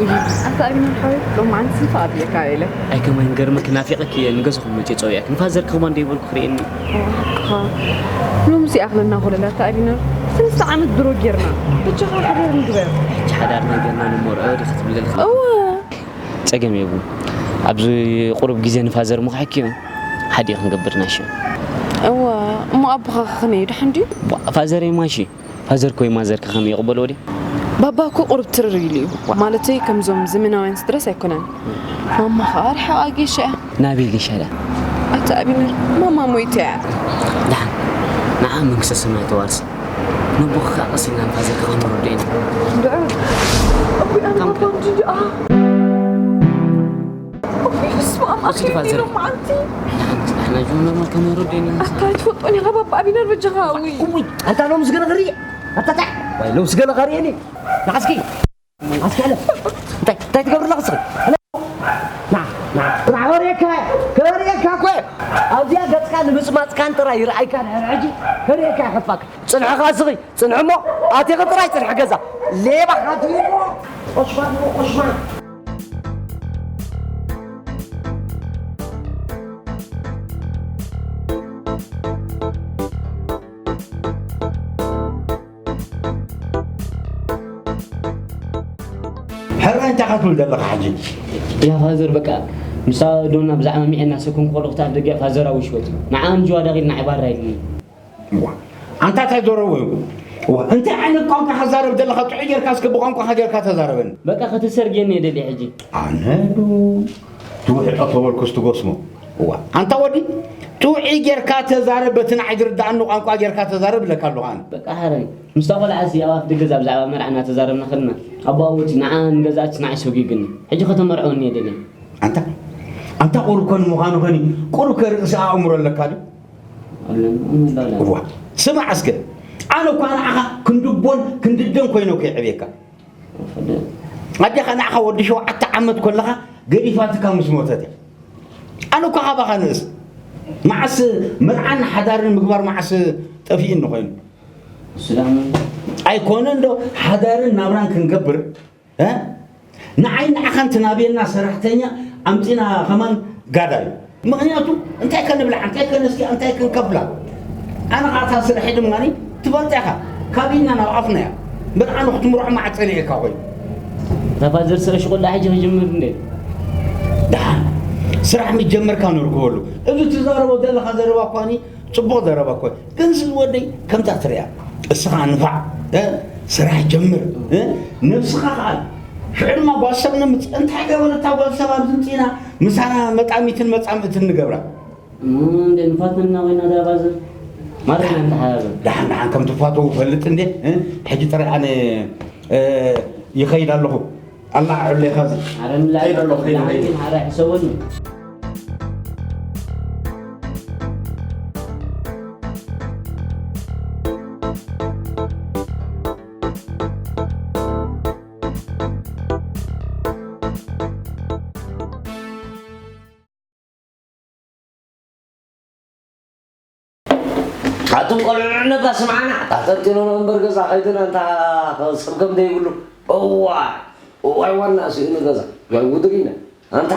ኣታ ኣቢና ሓወይ፣ ሎማዓንቲ ስንት ኣብየካ ኢለ። ኣይ ከማይ ንገርመኪ ናፊቐኪ እየ፣ ንገዛኹም መፅየ ፀውየኪ። ንፋዘር ከማን ደይበልኩ ክርእየኒ። ሓቅኻ። ሎምስ ይኣኽለና ኮለል ኣታ ኣቢና። ሰለስተ ዓመት ድሮ ጌርና። በጃኻ ሓዳር ንግበር። ሕጂ ሓዳር ናይ ገና ንመርዖ ዲኺ ትብሊ ዘለኺ? እወ። ፀገም የብሉን። ኣብዚ ቁሩብ ግዜ ንፋዘር ምኽሓኪ ሓዲኡ ክንገብር ናሸ። እወ። እሞ ኣቦኻ ከ ከመይ እዩ? ደሓን ድዩ? ፋዘር የማሺ ፋዘር ኮይ ማዘር ከ ከመይ ይቕበልዎ ድዩ? ባባ እኮ ቁሩብ ትርር ኢሉ እዩ። ማለተይ ከምዞም ዘመናውያን ስድራስ ኣይኮነን። ማማ ኸኣ ርሕቓ ጌሻ እያ። ናበይ ጌሻ ድያ? ኣታ ኣቢነር፣ ማማ ሞይታ እያ። ደሓን፣ ንዓ መንግስተ ሰማይ ተዋርስ። ነቦኻ ከኣ ቀስ ኢልና ንፋዘር ከ ከነረድኦ ኢና። እንድዒ። ኣቦይ ኣነ ባባ እንጂ ደኣ። ኣቦይ በስመ ኣብ፣ እስኪ ኣኺሉ ፋዘር። ሎማዓንቲ። ንሕና ጅምርና ከመይ ረዲእና? ኣታ ኣይትፈልጦን ኢኻ ባባ ኣቢነር በጃኻ። ውይ። እውይ፣ ኣንታ ሎምስ ገለ ክርኢ። ኣታ ታይ? ዋይ፣ ሎምስ ገለ ከርእየኒ። ንዓስኪ። ንዓስኪ ኣለ። እንታይ፣ እንታይ ትገብርላ ክስኺ? ና፣ ና፣ ና፣ ከርእየካ፣ ከርእየካ እኮ። ኣብዚኣ ገጽካ ንምጽማጽካን ጥራይ ይርኣይካ ድሕሪ ሕጂ። ከርእየካ ከጥፋካ። ጽንሕኻ ስኺ፣ ጽንሒ እሞ ኣቲኺ ጥራይ ጽንሒ ገዛ። ሌባ ካትሪቆ፣ ቆሽማን እሞ ቆሽማን። ሕራይ እንታይ ኢኻ ትብል ዘለኻ ሕጂ? ያ ፋዘር በቃ ምስታ ዶና ብዛዕባ ሚዕና ሰኩም ከሎ ክታ ደገ ፋዘር ኣውሽ ወት ንዓ እንጅዋ ዳኺል ንዓ ባራ ኢልኒ። እዋ፣ ኣንታ እንታይ ዶሮ ወይ? እዋ፣ እንታይ ዓይነት ቋንቋ ሓዛረብ ዘለኻ? ጥዑይ ጌርካ እስከ ብቋንቋኻ ጌርካ ተዛረበኒ። በቃ ከተሰርጌኒ የደሊ ሕጂ። ኣነ ዶ ትውሕጦ ተበልኩስ ትጎስሞ። እዋ፣ ኣንታ ወዲ ጥዑይ ጌርካ ተዛረብ፣ በቲ ንዓይ ዝርድኣኒ ቋንቋ ጌርካ ተዛረብ እለካ ኣለኹ ኣነ። በቃ ሓራይ ምስታ ቆልዓ ሲ ኣብ ኣፍ ደገ እዛ ብዛዕባ መርዓ እናተዛረብና ከለና ኣቦ ኣወት ንዓ ንገዛች ንዓይ ሰጒግኒ። ሕጂ ከተመርዕወኒ የደሊ። ኣንታ ኣንታ ቁሩብ ኮን ምዃኑ ኸኒ ቁሩብ ከርእሲ ኣእምሮ ኣለካ ድዩ? ኣለና፣ ኣለና። እዋ፣ ስማዕ እስከ፣ ኣነ እኳ ንዓኻ ክንዲ ኣቦን ክንዲ ኣደን ኮይነ እኮ የዕብየካ። ኣደኻ ንዓኻ ወዲ ሸውዓተ ዓመት ከለኻ ገዲፋትካ ምስ ሞተት እያ። ኣነ እኳ ካባኻ ንእስ። መዓስ መርዓን ሓዳርን ምግባር መዓስ ጠፊእኒ ኮይኑ? እሱ ደኣ ምን? ኣይኮነን ዶ ሓዳርን ናብራን ክንገብር እ? ንዓይ ንዓኻን ትናብየና ሰራሕተኛ ኣምጺና ከማን ጋዳል። ምኽንያቱ እንታይ ከንብልዓ፣ እንታይ ከነስትያ፣ እንታይ ክንከፍላ? ኣነ ኸኣ እታ ስርሐይ ድማ ትፈልጣ ኢኻ፣ ካብ ኢድና ናብ ኣፍና እያ። እምበር ኣነ ክትምርዖ ማዕጸ ኢለካ ኮይኑ። እታ ፋዘር ስረ ሽቑላ ሕጂ ክጅምር እንዴ? ደሓን ስራሕ ምስ ጀመርካ ነርክበሉ። እዚ ትዛረቦ ዘለኻ ዘረባ እኳኒ ጽቡቕ ዘረባ እኮ። ግን እዚ ወደይ ከምታ ትሪኣ። እስኻ ንፋዕ፣ እ? ስራሕ ጀምር፣ እ? ነብስኻ ከኣል። ሽዑ ድማ ጓል ሰብ ነምጽእ። እንታይ ገበረታ ጓል ሰብ ኣብዚ ምጺና ምሳና መጣሚትን መጻምእትን ንገብራ? እሞ እንደ ንፋተና ኮይና እዛ ባዘር። ማለት ኢና ንተሓባበር። ደሓን ደሓን ከም ትፋተዉ እፈልጥ እንዴ? እ? ሕጂ ጥራይ ኣነ፣ እ፣ ይኸይድ ኣለኹ። ኣላዓዕብለይ ኻዚ። ኣረ ንላዕሊ ከይድ ኣሎ፣ ከይድ፣ ንላዕሊ ከይድ። ኣረ ሕሰበሉ። ኣቱም ቆልዑ ነባ ስምዓና፣ ኣታ ተንቲኖ እምበር ገዛ ከይድና እንታ ሰብ ከም ዘይብሉ። እዋ፣ እዋይ ዋና ስእሊ ገዛ፣ ዋይ ውድሪና። ኣንታ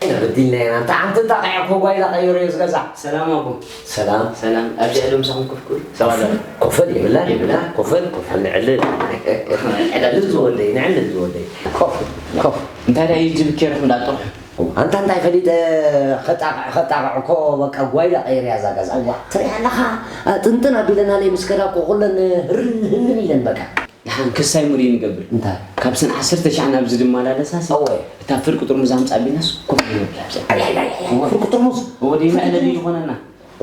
ኢና በዲልና ኢና። ኣንታ ሓንቲ እንጣቂዐ እኮ ጓይላ ቀይሩ እየ ዝገዛ። ሰላም ኣቦ። ሰላም። ሰላም። ኣብዚ ዕለ ምሳኹም ኮፍ ክብል። ሰላም። ኮፈል የብላን፣ የብላን። ኮፈል፣ ኮፈል ንዕልል። ንዕልል ዝወደይ፣ ንዕልል ዝወደይ። ኮፍ፣ ኮፍ። እንታይ ደኣ እዩ ዝብል ኬርኩም ዳጥርሑ? ኣንታ እንታይ ፈሊጠ፣ ኸጣቕዕ፣ ኸጣቕዕ እኮ በቃ ጓይላ ቀይርያ እዛ ገዛ። እዋ። ትሪኣ ኣለኻ፣ ጥንጥን ኣቢለናለይ ምስ ከዳ እኮ ኩለን ህርል ህልም ኢለን በቃ። ደሓን ክሳይ ምርኢት ንገብር። እንታይ? ካብ ሰን ዓሰርተ ሻዕ ናብዚ ዝመላለሳ ሲ፣ እወ። እታ ፍርቂ ጥርሙዝ ኣምጻ ኣቢልናስ ኮፍ ንብል ኣብዛ። ኣይ፣ ኣይ፣ ኣይ፣ እወ። ፍርቂ ጥርሙዝ? እወ፣ ደይ መዕለሊ ዝኾነና።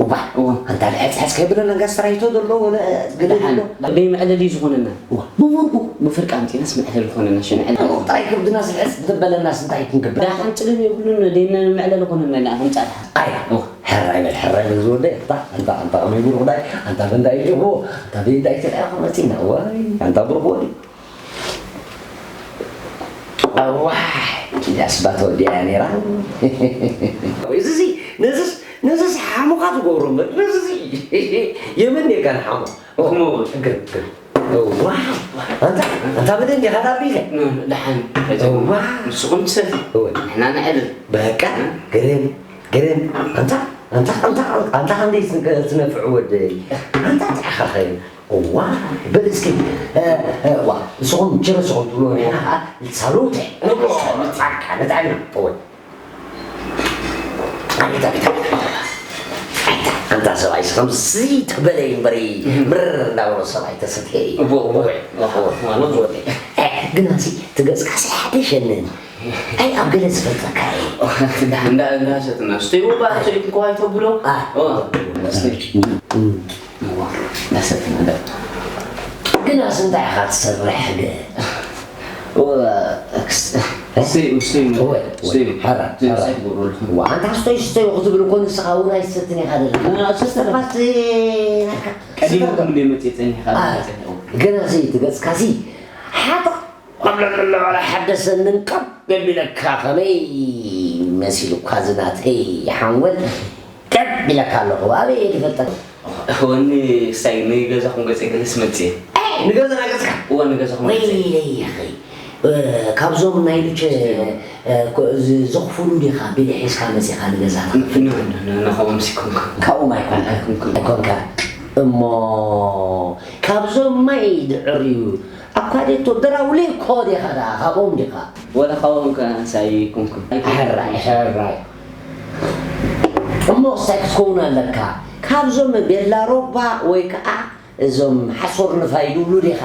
እዋ፣ እዋ። ኣንታ ልሕጽ ሕጽ ከይብለና ጋስትራይቶ ዘሎ፣ ወለ ገለ ደሓን፣ ዘሎ። ደይ መዕለሊ ዝኾነና። እዋ፣ ብፍርቁ? ብፍርቂ ኣምጺናስ መዕለሊ ዝኾነና፣ ሸንዕል። እዋ፣ ጥራይ ከብድና ስልሕጽ እንተበለናስ እንታይ ክንገብር? ደሓን ጽልም የብሉን፣ ደይ መዕለሊ ዝኾነና ኢልና ክንጻል። ኣያ፣ እዋ። ሕራይ በል፣ ሕራይ በል ዝወደይ፣ ኣንታ፣ ኣንታ፣ ኣንታ ከመይ ጉድ ጉዳይ፣ ኣንታ በንዳይ ዲኹ፣ ኣንታ በንዳይ ተለያ መጺና፣ ዋይ፣ ኣንታ ብሩኽ ወዲ። ኣዋይ፣ ኪዳስ ባተወዲያ ነይራ። እዚዚ፣ ነዝስ፣ ነዝስ ሓሙኻ ትገብሮ እምበር፣ ነዝዚ፣ የመን ኔርካ ንሓሙ። እሞ፣ ግር፣ ግር። እዋ፣ ኣንታ፣ ኣንታ ብደንቢ ኢኻ ዳቢለ። ኑ፣ ደሓን። እዋ። ንስኹም ትሰቲ። እወ። ንሕና ነዕልል። በቃ፣ እ? ግርም፣ ግርም። ኣንታ፣ ኣንታ፣ ኣንታ፣ ኣንታ፣ ክንደይ ትንከ-፣ ትነፍዕ ወደይ። ኣንታ፣ እንታይ ኢኻ ኸ? እዋ፣ በል እስኪ፣ እ፣ እ፣ እዋ፣ ንስኹም ችረ ስኹም ትብሉ፣ ንሕና ኸዓ ሳሉቴ ንብሎ። በቃ፣ ንጥዕና። እወ። ኣቤት፣ ኣቤት፣ ኣቤት። ኣንታ፣ ኣንታ ሰብኣይ፣ ከምዚ ተበለ እምበሪ፣ ምርር እንዳበሎ ሰብኣይ ተሰትየ እዩ። እቦ፣ እቦ። እቦ፣ እቦ። እቦ፣ እቦ። እ፣ ግን ኣዚ፣ እቲ ገጽካሲ ሓደ ሸነን። ኣይ፣ ኣብ ገለ ዝፈልጠካ እየ። እንዳ፣ እንዳ፣ እንዳ ሰትና፣ ስተይዎ እባ፣ ሰይድኩም ከዋይ ተብሎ። ኣ። ኦ፣ እም። እዋ፣ እንዳሰትና፣ እንዳ። ግን ኣዚ እንታይ ኢኻ ትሰርሕ ገ? እወ፣ ክስ-፣ ስተይ፣ ስተይ፣ እወ፣ እወ፣ ስተይ፣ ሓራ፣ ስተይ፣ ሓራ። ስተይ ትገብሩ ኣለኹም። እዋ፣ ኣንታ ስተይ፣ ስተይ ክትብል እኮ ንስኻ እውን ኣይትሰትን ኢኻ ዘለኻ። እ፣ ኣስተስተፋ። ስተፋስ ናትካ። ቀዲሙ ስተፋ። ከም እንደ መጽእ ጸኒሕካ ኣ፣ ጸኒሑ። ገና እዚ ትገጽካሲ ሓጥቕ፣ ቆብለል፣ ቆብለል፣ ሓደ ሰንን ቀብ የቢለካ። ከመይ መሲሉካ እዚ ናተይ ሓንጎል? ቀብ ኢለካ ኣለኹ። ኣበይ እየ ዝፈልጠካ? ወኒ ክሳይ ንገዛኹም ገጸ ገለስ መጽእ። ኤ፣ ንገዛና ገጽካ? እወ፣ ንገዛኹም ገጸ። ወይለይ፣ ኣኸይ። እ፣ ካብዞም ናይ ሉቸ፣ እ፣ ኮ-፣ ዝ-፣ ዘኽፍሉ ዲኻ? ቢል ሒዝካ መጺኻ ንገዛ ትኸፍል? ኖ፣ ኖ፣ ኖ፣ ኖ፣ ካብኦም ሲኮንኩ። ካብኦም ኣይኮንካ? ኣይኮንኩ። ኣይኮንካ። እሞ ካብዞም ማይ ድዕርዩ ኣኳዴቶ ደራውሌ እኮ ዲኻ ደኣ፣ ካብኦም ዲኻ? ወላ ካብኦም ከ ሳይ ኣይኮንኩን። ሕራይ፣ ሕራይ። እሞ ክሳይ ክትከውን ኣለካ። ካብዞም ቤላ ሮባ ወይ ከኣ እዞም ሓሶር ንፋይ ድብሉ ዲኻ?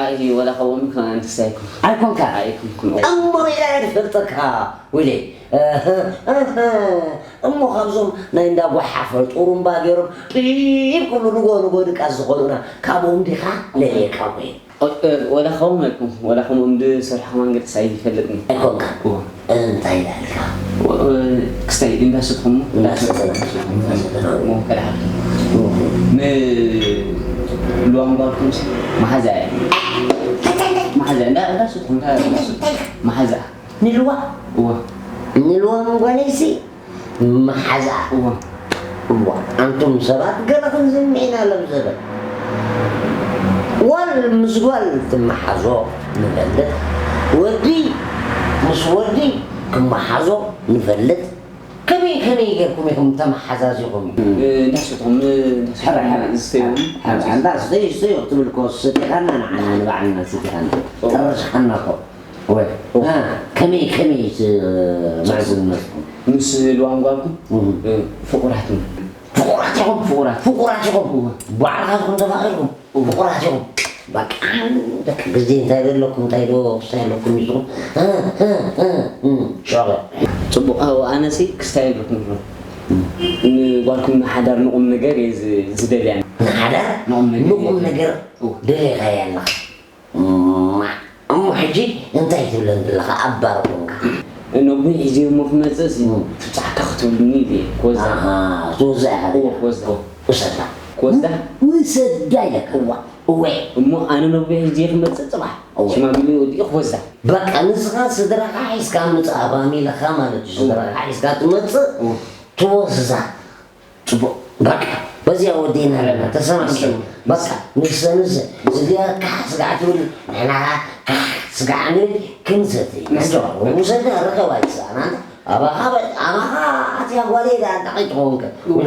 ኣይ፣ ወላ ካብኦም ከ ኣንስቲ ኣይኮንኩን። ኣይኮንካ? ኣይኮንኩን። እሞ ሜዳ እየ ዝፈልጠካ፣ ወይለይ። እህ፣ እህ። እሞ ካብዞም ናይ እንዳ ጓሓፈ ጥሩምባ ገይሮም ጢብ ክብሉ ንጎ ንጎ ድቃስ ዝኾኑና ካብኦም ዲኻ? ለልየካ እኮ እየ። ኦ፣ እ፣ ወላ ከምኡ ኣይኮንኩን፣ ወላ ከምኡ እንድሰርሑ ከማን ገጽ ኣይፈልጥን። ኣይኮንካ? እወ። እንታይ ኢላልካ? ወ-፣ እ፣ ክስታይ እንዳሰትኹም እሞ? እንዳሰትና። እንዳሰትና። እሞ ከድሓልኩም። እወ። ንልዋም ጓልኩምሲ መሓዛ እያ። እንታይ፣ እንታይ? መሓዛ፣ እንዳ-፣ እንዳሰትኹም፣ እንታይ፣ እንታይ፣ እንታይ? መሓዛ። ንልዋ? እወ። ንልዋም ጓለይሲ? መሓዛ። እዋ። እዋ፣ ኣንቱም ሰባት ገለ ክንስምዕ ኢና ሎም ዘበን። ጓል ምስ ጓል ትመሓዞ ንፈልጥ፣ ወዲ ምስ ወዲ ክመሓዞ ንፈልጥ። ከመይ ከመይ ጌርኩም ኢኹም ተመሓዛዚኹም? እ፣ እንዳሰትኹም፣ እ፣ እንዳሰትኹም፣ ሕራይ፣ ሕራይ። ዝስተዩ። ሕራይ፣ እንዳ ስተዩ፣ ስተዩ ክትብል እኮ ሰቲኻና ንዓና ንባዕልና ሰቲኻና። ኦ። ጠርሽኻና እኮ። ወይ፣ ኦ። እ፣ ከመይ፣ ከመይ ት-፣ ምዕዝነትኩም? ምስ ልዋም ጓልኩም፣ እህ። እ፣ ፍቑራት ኢና። ፍቑራት ኢኹም? ፍቑራት። ፍቑራት ኢኹም? እወ። ባዕልኻትኩም ተፋቒርኩም? እወ። ፍቑራት ኢኹም? በቃ፣ ደቂ ግዜ እንታይ ዶ ኣለኩም፣ እንታይ ዶ ክስታይ ኣለኩም ኢልኩም? እ፣ እ፣ እ፣ እ፣ ሸቐ። ጽቡቕ፣ ኣው፣ ኣነሲ ክስታይ ኣለኩም ኢልኩም። ንጓልኩም ንሓዳር ንቑም ነገር እየ ዝ-፣ ዝደልያ። ንሓዳር ንቑም ነገር ንቑም እየ። ነገር እወ። ደሊኻያ ኣለኻ? እማ፣ እሞ ሕጂ እንታይ ትብለን ዘለኻ? ኣባር ኮንካ። ነጉ ሒዘ እሞ ክመጽእ ሲ፣ እም። ትብጻሕካ ክትብሉኒ ኢለ እየ። ክወስዳ። ኣሃ፣ ትወስዳ ኢኻ እወ፣ ዲኻ? ክወስዳ። ውሰዳ። ክወስዳ? ውሰዳ ኢለካ። እዋ። እወ። እሞ ኣነ ነጉ ሒዘ ክመጽእ ጽባሕ። እወ። ሽማግሌ ወዲኡ ክወስዳ። በቃ፣ ንስኻ ስድራኻ ሒዝካ ምጽእ፣ ኣባሚለኻ ማለት እዩ። እወ። ስድራኻ ሒዝካ ትመጽእ፣ እወ። ትወስዳ። ጽቡቕ። በቃ፣ በዚኣ ወዲእና ኣለና። ተሰማምኪ? እሺ። በቃ፣ ንሰ-፣ ንሰ-፣ ስጋ ካሕ ስጋዕ ትብል፣ ንሕና ካሕ ስጋዕ ንብል፣ ክንሰቲ። እሺ። ውሰዳ፣ ርኸባ ይስኣና። ኣባኻ በ-፣ ኣባኻ ኣትያ ጓለይ ደኣ እንታይ ከይትኸውን ከ? እወ።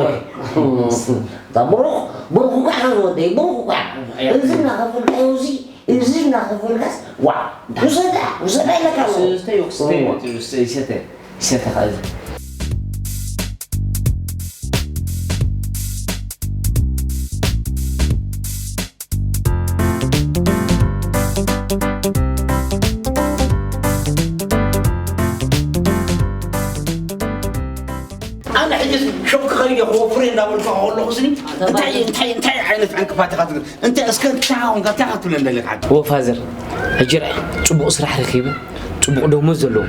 እታ ብሩኽ፣ ብሩኽ እኳ ኢኻ ዝወደይ፣ ብሩኽ እኳ ኢኻ። ኣያ። እዚ እናኸፈልካዮ እዚ፣ እዚ እናኸፈልካስ፣ ዋው! ውሰዳ፣ ውሰዳ ኢለካ ኣለኹ። ስተዩ፣ ስተዩ፣ እወ። ስተዩ፣ ስተዩ፣ ስተዩ። ይሰተ፣ ይሰተ ኸኣ እዚ። ኣነ ሕጂ ሾክ ክኸይድ እየ ክወፍር እየ እንዳበልኩ ከለኹ ስኒ፣ እንታይ፣ እንታይ፣ እንታይ ዓይነት ዕንቅፋት ኢኻ ትብል? እንታይ እስከ እንታይ ኾንካ፣ እንታይ ክትብለኒ ደለካ? ወ ፋዘር፣ ሕጂ ርኣ፣ ጽቡቕ ስራሕ ረኺበ፣ ጽቡቕ ደሞዝ ዘለዎ፣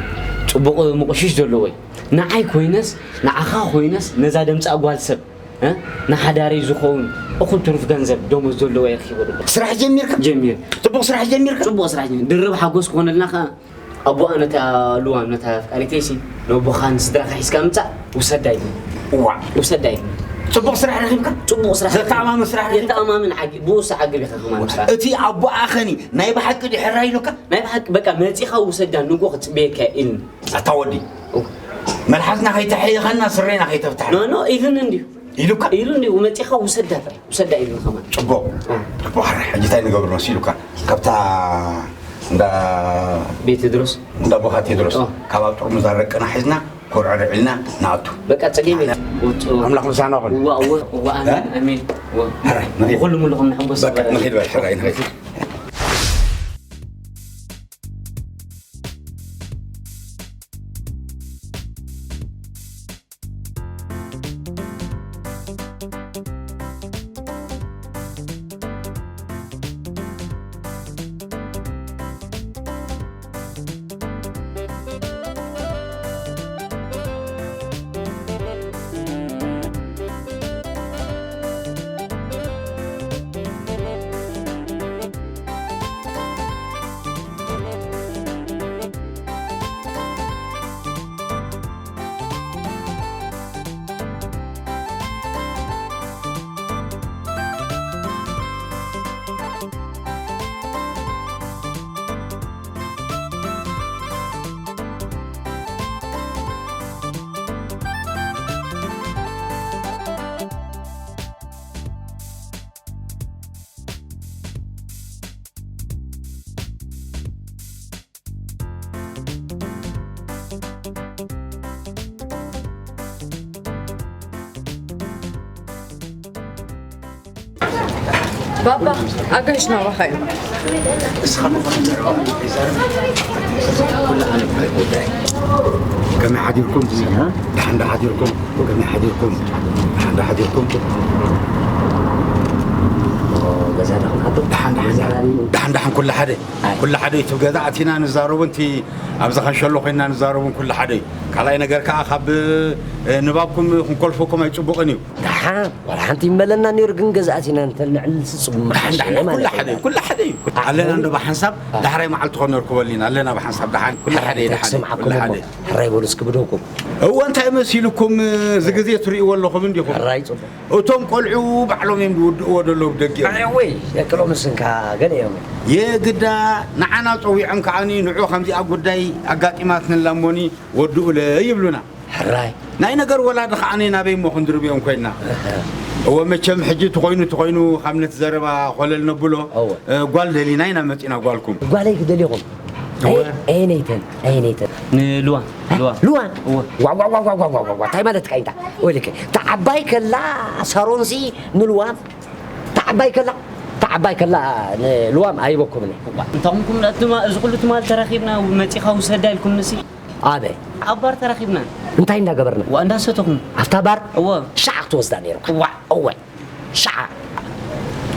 ጽቡቕ መቆሽሽ ዘለዎ እዩ። ንዓይ ኮይነስ፣ ንዓኻ ኮይነስ፣ ነዛ ደምጻእ ጓል ሰብ፣ እ? ንሓዳረይ ዝኸውን እኹል ትሩፍ ገንዘብ ደሞዝ ዘለዎ እየ ረኺበ ዘለኹ። ስራሕ ጀሚርካ? ጀሚረ። ጽቡቕ ስራሕ ጀሚርካ? ጽቡቕ ስራሕ ጀሚረ። ድርብ ሓጎስ ክኾነልና ከኣ ኣቦኣ ነታ ልዋም፣ ነታ ኣፍቃሪተይሲ፣ ነቦኻ ንስድራኻ ሒዝካ ምጻእ፣ ውሰዳ ኢሉ። እዋ። ውሰዳ ኢሉ። ጽቡቕ ስራሕ ረኺብካ? ጽቡቕ ስራሕ ዘተኣማምን ስራሕ ረኺብካ? የተኣማምን ዓጊ-፣ ብኡስ ዓግብ ኢኻ ከማን ስራሕ። እቲ ኣቦኣ ኸኒ ናይ ብሓቂ ድዩ ሕራይ ኢሉካ? ናይ ብሓቂ በቃ መጺኻ ውሰዳ ንጎ ክጽበየካ ኢልኒ። ኣታ ወዲ፣ እው። መልሓስና ከይተሓየኸና ስሬና ከይተፍታሕና። ኖ፣ ኖ፣ ኢልኒ እንድዩ። ኢሉካ? ኢሉ እንድዩ፣ መጺኻ ውሰዳ ጥራይ። ውሰዳ ኢልኒ ከማን። ጽቡቕ። እው። ጽቡቕ፣ ሕራይ። ሕጂ እንታይ ንገብር መሲሉካ? ካብታ እንዳ ቤት ቴድሮስ? እንዳ ቦኻ ቴድሮስ። እው። ካብ ኣብ ጥርሙዝ ኣረቅና ሒዝና ኮርዕርዕ ኢልና ንኣቱ። በቃ ጸገም የለን። ውጹ። ኣምላኽ ምሳና ኹን። እዋ፣ እዋ፣ እዋ፣ ኣሜን፣ እ? ኣሜን። እዋ። ሕራይ፣ ንኺድ። ብኹሉ ሙሉ ከም ንሕጎስ በቃ፣ ይበል። ንኺድ በል፣ ሕራይ፣ ንኺድ። ባባ፣ ኣጋይሽ ናባኻ እዩ። ከመይ ሓዲርኩም? ደሓን ዶ ሓዲርኩም? ከመይ ሓዲርኩም? ደሓን ዶ ሓዲርኩም? ኦ፣ ገዛ ዶ ክንኣቱ? ደሓን፣ ደሓን፣ ገዛ ደሓን። ዶ? ደሓን፣ ደሓን፣ ኩሉ ሓደ። ኣይ። ኩሉ ሓደ እዩ። እቲ ገዛ ኣቲና ንዛረቡ፣ እቲ ኣብዚ ኸንሸሎ ኮይንና ንዛረቡ፣ ኩሉ ሓደ እዩ። ካልኣይ ነገር ከኣ ካብ፣ እ፣ ንባብኩም ክንኮልፈኩም ኣይጽቡቕን እዩ። ደሓን፣ ዋላ ሓንቲ ይመለና ነይሩ፣ ግን ገዛ ኣቲና እንተልንዕልልሲ ጽቡቕ ደሓን፣ ደሓን፣ ምሓሸ ኩሉ ማለት ሓደ እዩ። እዩ። ኩሉ ሓደ እዩ። ኣለና እንዶ ብሓንሳብ፣ ዳሕራይ መዓልቲ ኾነ ርክበሉ ኢና። ኣለና ብሓንሳብ ደሓን፣ ኩሉ ሓደ እዩ፣ ደሓን እዩ። ክሰምዓኩም ኩሉ እሞ፣ ሓደ እዩ። ሕራይ በሉ እስኪ ብደውኩም። እወ፣ እንታይ መሲልኩም፣ እዚ ግዜ ትርእይዎ ኣለኹም እንዲኹም? ሕራይ ጽቡቕ። እቶም ቆልዑ ባዕሎም እዮም ዝውድእዎ ዘለዉ ብደጊኦም። ኣይ ወይ፣ ደቂ ሎምስ እንካ ገለ እዮም። የግዳ ንዓና ጸዊዖም ከዓኒ ንዑ ከምዚኣ ጉዳይ ኣጋጢማትንላ እሞኒ ወድኡለይ ይብሉና። ሕራይ። ናይ ነገር ወላዲ ከዓኒ ናበይ እሞ ክንድርብዮም ኮይንና። እህ። እወ፣ መቸም ሕጂ ተኾይኑ ተኾይኑ ካብ ነቲ ዘረባ ኮለል ነብሎ፣ እወ። እ፣ ጓል ደሊና ኢና መጺና ጓልኩም። ጓለይ ክደልኹም። እወ። ኣየ-፣ ኣየነይተን? ኣየነይተን? ንልዋን፣ ልዋን። ልዋን? እወ። ዋ፣ ዋ፣ ዋ፣ እንታይ ማለትካ ኢንታ? ወይልከ፣ እታ ዓባይ ከላ ሳሮንሲ ንልዋም፣ እታ ዓባይ ከላ፣ እታ ዓባይ ከላ ንልዋም ኣይበኩምን። እዋ፣ እንታይ ኹንኩም ትማ-፣ እዚ ኩሉ ትማል ተራኺብና መጺኻ ውሰዳ ኢልኩምንሲ? ኣበይ? ኣብ ባር ተራኺብና። እንታይ እንዳገበርና? ዋ፣ እንዳሰተኹም። ኣብታ ባር? እወ። ሻዕ ክትወስዳ ነይሩካ። ዋ። እወ። ሻዓ።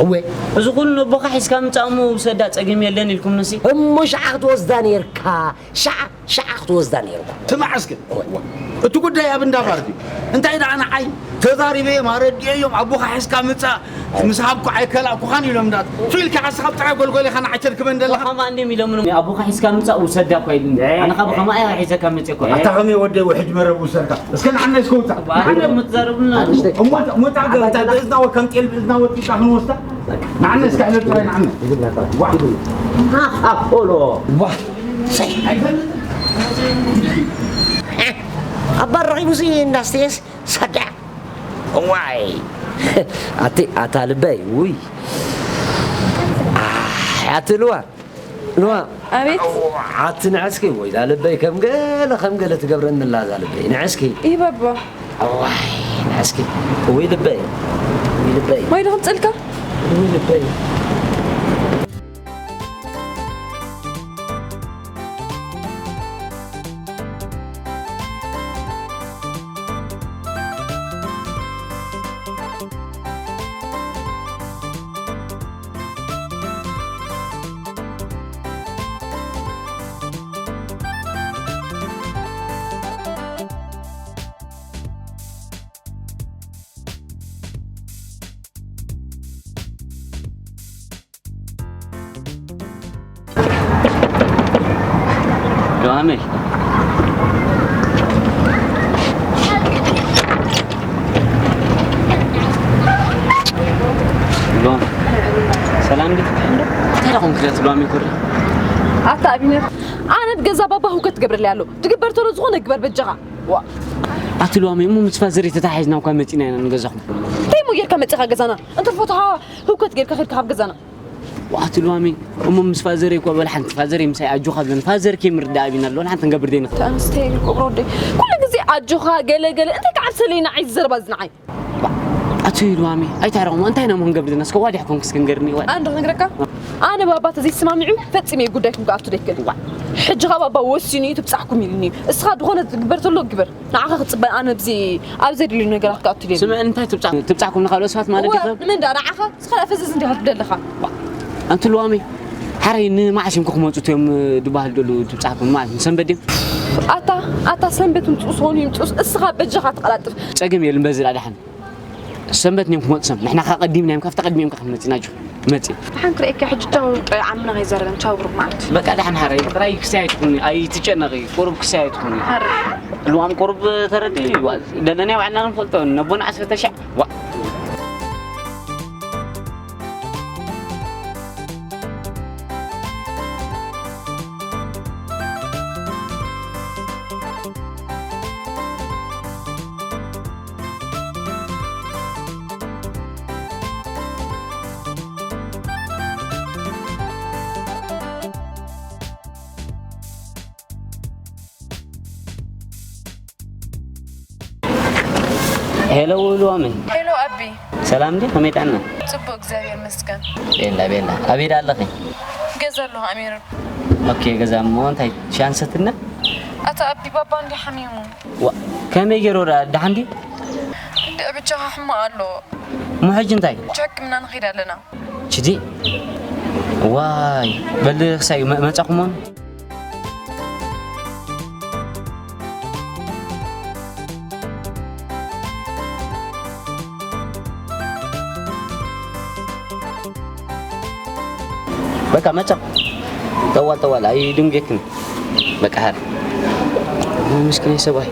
እወ። እዚ ኩሉ ነቦኻ ሒዝካ ምጻእ እሞ ውሰዳ ጸገም የለን ኢልኩምንሲ? እሞ ሻዓ ክትወስዳ ነይርካ። ሻዓ፣ ሻዓ ክትወስዳ ነይርካ። ስማዕ እስከ። እወ። እቲ ጉዳይ ኣብ እንዳ ባር ድዩ? እንታይ ደኣ ንዓይ ተዛሪበዮም ኣረዲኤዮም ኣቦኻ ሒዝካ ምጻእ ምስ ሃብኩ ኣይከላእኩኻን ኢሎም እንዳ ሱ ኢልካ ዓስኻ ጥራይ ጎልጎል ኢኻ ንዓይ ተርክበን ዘለኻ። ከማን ድም ኢሎም ኣቦኻ ሒዝካ ምጻእ ውሰዳ እኳ ኢሉኒ። ኣነ ካብ ከማኣ እያ ሒዘካ መጽእ እኳ። ኣታ ከመይ ወደይ ውሕጅ መረብ ውሰድካ። እስከ ንዓና እስከ ውጻእ። ሓደ ምትዛረብና። እሞ፣ እሞ እታ ገ-፣ እታ ብእዝና ወ-፣ ከም ጤል ብእዝና ወጢጣ ክንወስዳ? ንዓና እስከ ዕለል ጥራይ ንዓና። ዋ። ኣኾሎ። ዋ። ሰይ፣ ኣይፈልጥን። ኣባ ረኺቡሲ እንዳስተየስ ሰዳ። ዋይ። ኣቲ፣ ኣታ ልበይ፣ ውይ። ኣሕ፣ ኣቲ ልዋ። ልዋ። ኣቤት። ኣቲ ንዕስኪ፣ ወይ፣ እዛ ልበይ ከም ገለ፣ ከም ገለ ትገብረኒ ኣላ፣ እዛ ልበይ። ንዕስኪ። ይህ ባባ። ዋይ፣ ንዕስኪ። ውይ፣ ልበይ። ውይ፣ ልበይ። ማይ ዶ ከምጽእልካ? ውይ፣ ልበይ። ሎሚ ሎሚ ሰላም ድዩ? እንታይ ደኹም ክለት ሎሚ ኩሪ? ኣታ ኣቢነር፣ ኣነ ብገዛ ባባ ህውከት ትገብረለይ ኣሎ። ትግበር ተሎ ዝኾነ ግበር በጃኻ። ዋ፣ ኣቲ ሎሚ እሞ ምስ ፋዘር ተታሒዝና እኳ መጺና ኢና ንገዛኹም። እንታይ እሞ ጌርካ መጺኻ ገዛና? እንተ ፈትኻ ህውከት ጌርካ ከድካ ካብ ገዛና። ዋ፣ ኣቲ ሎሚ እሞ ምስ ፋዘር እኮ በል ሓንቲ ፋዘር ምሳይ ኣጆኻ ብለን ፋዘር ኬምርዳ ኣቢና ኣሎ ሓንቲ ንገብር ደይንኽ። ኣንስተይ ክብሮ ወደይ፣ ኩሉ ግዜ ኣጆኻ ገለ ገለ እንታይ ክዓብሰለይ ንዓይ ዝዘረባ ዝንዓይ። ኣቲ ሉዋሚ ኣይታረቑሞ እንታይ ኢና ምሆን ገብርና እስከ ዋዲሕኩም ክስክንገርኒ ዋ። ኣንድ ክነግረካ፣ ኣነ ባባ ተዘይስማሚዑ ፈጺመ ጉዳይኩም ክኣቱ ደይክእል። ዋ። ሕጂ ኸ ባባ ወሲኑ እዩ ትብጻሕኩም ኢሉኒ እዩ። እስኻ ዝኾነ ትግበር ተሎ ግበር። ንዓኻ ክጽበ ኣነ ኣብዚ ኣብ ዘድልዩ ነገራት ክኣቱ ደይክእል። ስምዕ እንታይ ትብጻሕ ትብጻሕኩም ንኻልኦ ሰባት ማለት ዋ፣ ዲኻ? ንመን ደኣ ንዓኻ? እስኻ ደኣ ፈዘዝ እንዲኻ ትደለኻ። ኣንቲ ሉዋሚ ሓረይ ንመዓስ እዮም ክመጹ እዮም ድባሃል ደሉ ትብጻሕኩም ማለት ሰንበት ድዮም? ኣታ ኣታ ሰንበት ምጽኡ ዝኾኑ ይምጽኡስ እስኻ በጃኻ ተቐላጥፍ። ጸገም የለን በዚ ደኣ ደሓን። ሰንበት እዮም ክመጹ ሰም ንሕና ከኣ ቀዲምና እዮም ካብቲ ቀድሚኦም ከኣ ክንመጽእ ኢና ጆ መጽእ። ደሓን ክርእየካ ሕጂ ቻው ጥራይ ዓምና ከይዛረበን ቻው ብሩክ መዓልቲ። በቃ ደሓን ሓረይ ጥራይ ክሳይ ትኹኒ ኣይትጨነቂ ቁሩብ ክሳይ ትኹኒ። ሓረይ። ልዋም ቁሩብ ተረዲ ደለና ባዕልና ክንፈልጦ ነቦና ዓሰርተ ሻዕ ዋ። ሄሎ ውሉ ኣመይ። ሄሎ ኣቢ። ሰላም እንዴ ከመይ ጣና? ጽቡቅ እግዚኣብሔር ይመስገን። ቤላ ቤላ ኣበይ ዳ ኣለኺ? ገዛ ኣለኹ ኣሚር። ኦኬ ገዛ እሞ እንታይ ሻንሰትና? ኣታ ኣቢ ባባ እንዲ ሓሚሙ። ዋ ከመይ ገይሩ ዳ ደሓን ድዩ? እንዲ ብቻ ሕማቕ ኣሎ። እሞ ሕጂ እንታይ? ብቻ ሕክምና ንኸይድ ኣለና። ችዲ ዋይ በል ክሳይ መ- መጻኹሞን በቃ መጻ ጠዋል ጠዋል ኣይድንጌክን በቃ ሃር ምስኪን ሰብኣይ።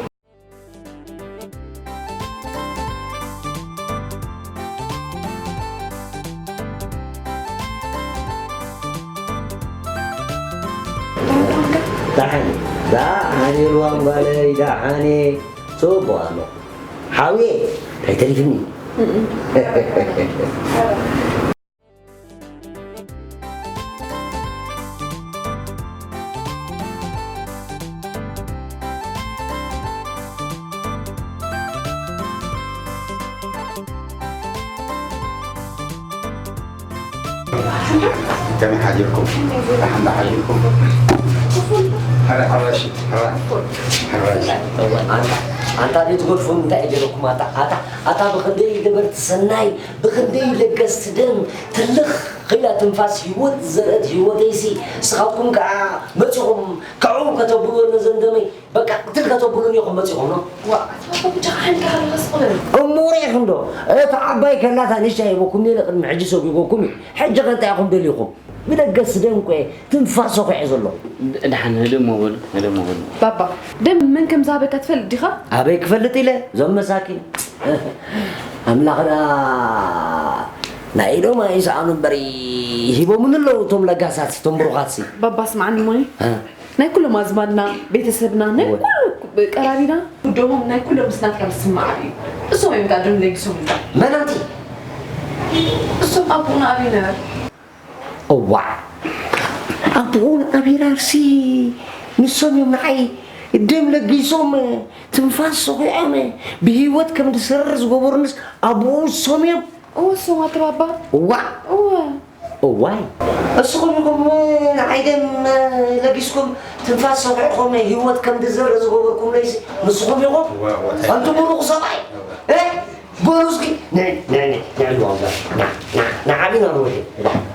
ዳሓን ዳሓን ኢልዋም ጓለይ ዳሓን ጽቡቕ ኣሎ ሓውየ እንታይ ተሪፍኒ። ከመይ ሓዲርኩም? ደሓን ዶ ሓዲርኩም? ሕራይ፣ ሕራይ፣ ሕራይ፣ ሕራይ። ኣንታ፣ ኣንታ ደይ ትገድፉ እንታይ ገይረኩም? ኣታ፣ ኣታ፣ ኣታ ብኽንደይ ገበርቲ ሰናይ፣ ብኽንደይ ለገስቲ ደም፣ ትልኽ ኺላ ትንፋስ ህይወት ዝዘርአት ህይወተይሲ፣ ንስኻትኩም ከኣ መጺኹም፣ ከዕው ከተብልዎ ነዘን ደመይ፣ በቃ፣ ክትል ከተብሉኒ ኢኹም መጺኹም፣ ኖ? ዋ፣ ኣታ ብቻ ሓንካ ሃለስ ቁደር። እሞ ርኢኹም ዶ? እታ ዓባይ ከላታ ንእሽታ ሂበኩም ነይረ፣ ቅድሚ ሕጂ ሰጒጎኩም እዩ። ሕጂ ከ እንታይ ኢኹም ደሊኹም? ብደገስ ደም እኮ እየ ትንፋስ ሰኺዐ ዘለኹ። ድ-፣ ደሓን ህድእ እሞ በሉ፣ ህድእ እሞ በሉ። ባባ፣ ደም መን ከም ዝሃበካ ትፈልጥ ዲኻ? ኣበይ ክፈልጥ ኢለ? እዞም መሳኪን። ኣምላኽ ደኣ ናይ ኢዶም ኣይሰኣኑ እምበር ሂቦምኒ ኣለዉ እቶም ለጋሳት፣ እቶም ብሩኻትሲ። ባባ፣ ስምዓኒ እሞኒ። እ። ናይ ኩሎም ኣዝማድና፣ ቤተሰብና፣ ናይ እወ። ኩሉ ቀራቢና፣ ደሞም ናይ ኩሎም ምስ ናትካ ዝስማዕ እዩ። እሶም እዮም ከኣ ደም ለጊሶም። መን ኣንቲ? እሶም ኣቦና ኣቢነር። እዋዕ! ኣቦና ኣቢነርሲ ንሶም እዮም ንዓይ ደም ለጊሶም፣ ትንፋስ ሰኺዖም፣ ብህይወት ከም ዝሰርር ዝገበሩንስ ኣቦኡ እሶም እዮም። እወ፣ እሶም ኣተባባ። እዋዕ! እወ። እዋይ፣ እስኹም ኢኹም ንዓይ ደም ለጊስኩም፣ ትንፋስ ሰኺዕኩም፣ ህይወት ከም ዝዘርእ ዝገበርኩምለይሲ ንስኹም ኢኹም? እወ፣ እወ፣ እንታይ ኣንቱም ምሩቕ ሰብኣይ! እወ። እ? በሉ እስኪ፣ ን-፣ ን-፣ ን-፣ ንዕልዋ እምበር። ና፣ ና፣ ንዓቢና ንወደ።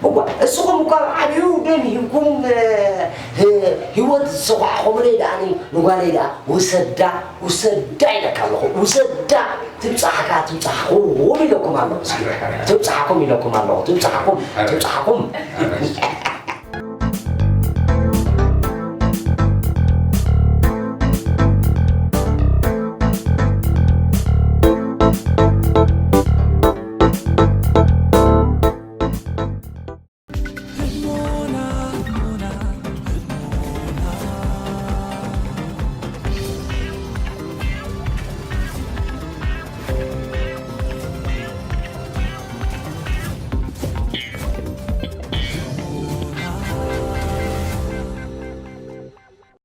እዋ፣ እስኹም እኳ ኣብ ዓብዩ ደም ሂብኩም፣ እ፣ ህ-፣ ህይወት ዝሰኳዕኹምለይ ደኣ ን-፣ ንጓለይ ደኣ ውሰዳ፣ ውሰዳ ኢለካ ኣለኹ። ውሰዳ፣ ትብጻሕካ፣ ትብጻሕኩም ኢለኩም ኣለኹ። እስኪ፣ ትብጻሕኩም ኢለኩም ኣለኹ። ትብጻሕኩም፣ ትብጻሕኩም።